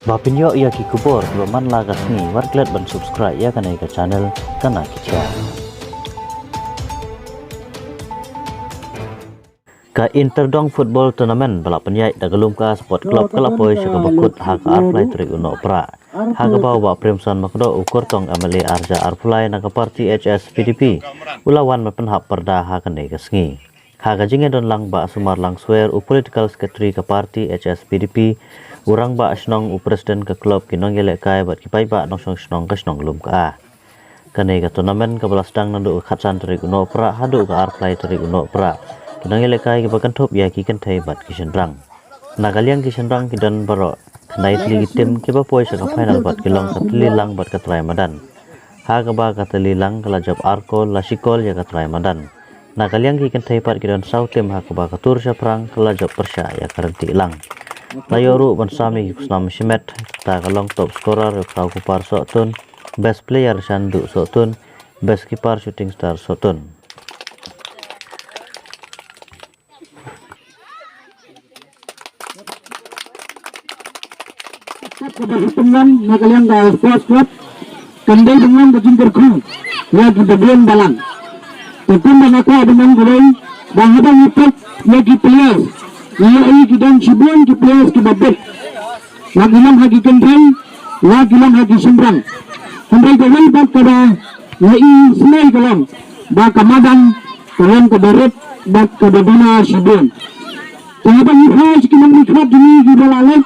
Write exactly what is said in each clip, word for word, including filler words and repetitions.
Ba pynïoh ïa ki khubor kiba man la ka sngi, wat klet ban subscribe ïa kane ka channel Kana Ki Jia. Ka Interdong Football Tournament ba la pynïaid da ka Lumka Sport Club ka la poi sha kaba kut ha ka arphew lai tarik u Nohprah, ha kaba u Bah Premson Makdoh, u kyrtong M L A arhajar arphew lai na ka party H S P D P, u la wan ban pynhap pyrda ha kane ka sngi. Ha ka jingïadon lang, Bah Sumar Langswer, u Political Secretary ka party H S P D P, u Rangbah Shnong, u President ka Club, ki nongïalehkai bad ki paidbah nongshong shnong ka shnong Lumka. Kane ka tournament kaba la sdang naduh ka khatsan tarik u Nohprah haduh ka arphew lai tarik u Nohprah, ki nongïalehkai kiba kynthup ïa ki kynthei bad ki shynrang. Na ka liang ki shynrang ki don baroh khyndai tylli ki tim kiba poi sha ka final bad ki long ka tylli lang bad ka trai madan, ha kaba ka tylli lang ka la jop ar kol, la shi kol ïa ka trai madan. Na ka liang ki kynthei pat ki don saw tim, ha kaba ka tur shaphrang ka la jop pyrshah ïa ka ryntieh lang. La ïoh ruh ban sam ïa ki khusnam shimet, kata ka long top scorer Ruksaw Kupar Sohtun, best player Shandu Sohtun, best keeper Shooting Star Sohtun. Kaba hapdeng na ka liang ka Sports Club, kan dei ban long ka jingkyrkhu ïa ki ba don balang. Te kumba nga kwah ban ong ka dei ba haba ngi peit ïa ki players, ngi ïohi ki don shibun ki players kiba bit. La ki long ha ki kynthei, la ki long ha ki shynrang. Hynrei kawei pat kaba ngi isynei ka long ba ka madan ka long kaba rit bad kaba duna shibun. Te haba ngi phai sha ki nongmihkhmat jong ngi kiba la leit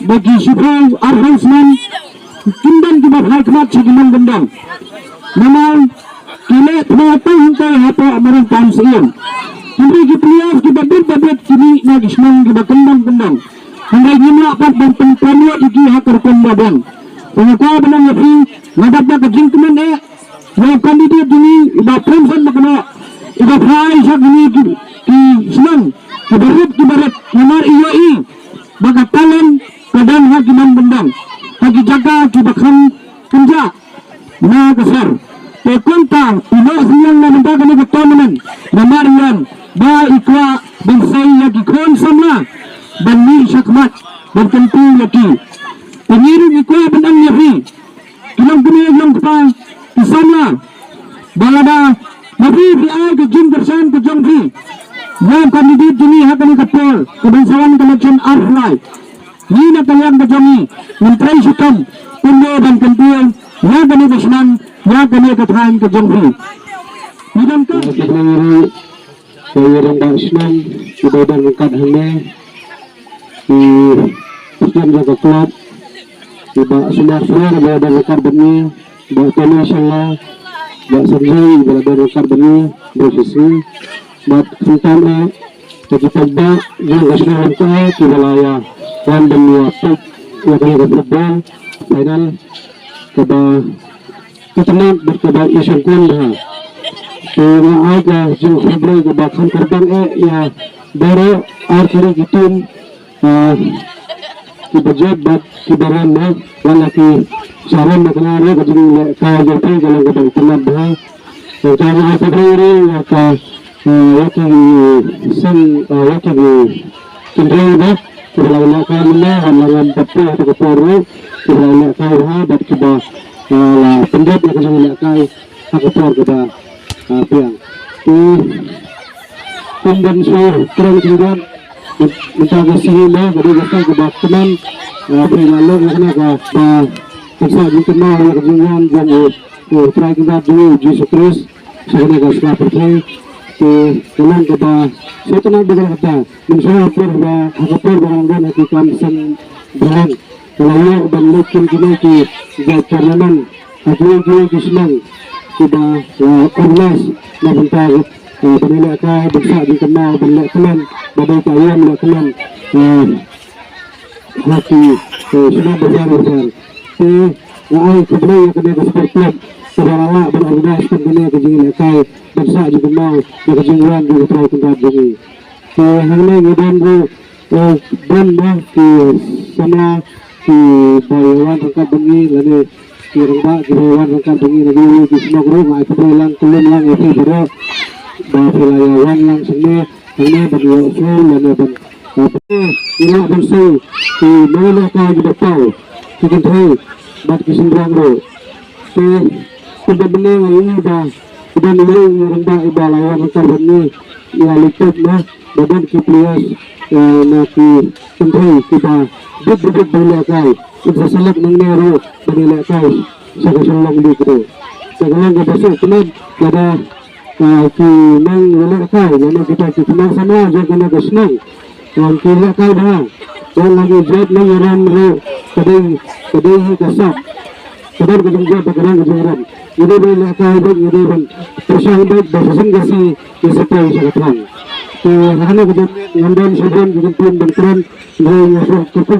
ba ki shiphew arphew snem, kim don kiba phai khmat sha ki nongkyndong. Namar ki leh thma tang hangtei hapoh Maryngkong Syiem. Hynrei ki players kiba bit ba bit ki mih na ki shnong kiba kyndong kyndong. Hynrei ngim lah pat ban pynpra ïa ki ha ka rukom ba biang. Te nga kwah ban ong ïa phi, nga dap da ka jingkmen eh ïa u candidate jong ngi, i Bah Premson Makdoh, iba phai sha kine ki, ki shnong kiba rit kiba rit, namar i ïohi ba ka talent ka don ha ki nongkyndong, ha ki jaka kiba kham kynjah na ka sor. Te kumta i noh synñiang na bynta kane ka tournament namar i ong ba i kwah ban sei ïa ki khun samla ban mih shakhmat ban kyntu ïa ki. Te ngi ruh ngi kwah ban ong ïa phi, ki nongkmie ki nongkpa, ki samla, ba lada ma phi phi ai ka jingkyrshan ka jong phi ïa u candidate jong ngi ha kane ka por kaban sa wan ka election arphew lai, ngi na ka liang ka jong ngi ngin trei shitom kumno ban kyntiew ïa kane ka shnong, ïa kane ka thaiñ ka jong phi. Ngi donkam. Ka ïa rangbah shnong kiba don ryngkat hangne, ki president jong ka club, i Bah Sumar Sumar ba la don ryngkat bad ngi, Bah Tony Shylla, Bah Sanjay ba la don ryngkat bad ngi, Bah Sisi, bad khamtam eh ki paidbah jong ka shnong Ryngkai kiba la ïa wan ban ïa peit ïa kane ka football final kaba itynnad bad kaba ishongkun bha. Te nga ai ka jingkhublei kaba kham kyrpang eh ïa baroh ar tylli ki team, ah, kiba jop bad kiba rem bha, wat la ki sa rem bha, kane ka jinglehkai jong phi ka long kaba itynnad bha. Te nga ai khublei ruh ïa ka, eh, ïa ki seng, eh, ïa ki kynrei bha kiba la lehkai mynne, wat la ngam pat poi ha ka por ruh, kiba la lehkai bha bad kiba, eh, la pyndep ïa ka jinglehkai ha ka por kaba, eh, biang. Te kum ban shu kren kynduh mynta ka sngi, ma ka dei ka sngi kaba kmen, eh, phi la long ïa kane kaba pynsah jingkynmaw ïa ka jingwan jong u, u Trai Kynrad jong ngi u Jisu Khrist sha kane ka sla pyrthei. Te ka long kaba sngewtynnat bha kata. Mynshuwa ha ka por ba, ha ka por ba nga don ha ki kam seng bhalang, nga la ïoh ban leit kum kine ki jait tournament ha kiwei kiwei ki shnong kiba la organise na bynta, eh, ban ïalehkai, ban sah jingkynmaw, ban leh kmen, ba dei ka aïom leh kmen, eh, ha ki, eh, shnong bapher bapher. Te nga ai khublei ïa kane ka sport club kaba la lah ban organise kum kane ka jingïalehkai ban sah jingkynmaw ïa ka jingwan jong u Trai Kynrad jong ngi. Te hangne ngi don ruh, eh, don ma ki samla kiba ïa wan ryngkat bad ngi, lane ki rangbah kiba ïa wan ryngkat bad ngi na kiwei ki shnong ruh. Nga ai khublei lang, khublei lang ïa phi baroh ba phi la ïa wan lang shangne hangne ban ïoh sngewbha lane ban, eh, ngi lah ban sngewbha ki nonglehkai kiba paw, ki kynthei bad ki shynrang ruh. Te kumba mynne nga ïohi ba ki don ïa u rangbah iba la wan ryngkat bad ngi, ïa leit peit mo ba don ki players, eh, na ki kynthei kiba bit bit ban lehkai. Kin sa select nangne ruh ban ïalehkai sha ka shnong Luikdew. Te ka long kaba sngewtynnat lada, ah, ki nongïalehkai lane kita ki khynnah samla jong kane ka shnong, ah, ki lehkai bha. Te la ngi jop nongïalam ruh ka dei, ka dei hi ka sap. Ka don ka jingjop bad ka don ka jingïalam. Ngi dei ban lehkai bad ngi dei ban pyrshang bad ba shisien ka sngi ngi sa poi sha ka thong. Te ha kane ka jingïalam ngam don shuh ban ki jingpyn ban kren. Ngi ïa shu kyrkhu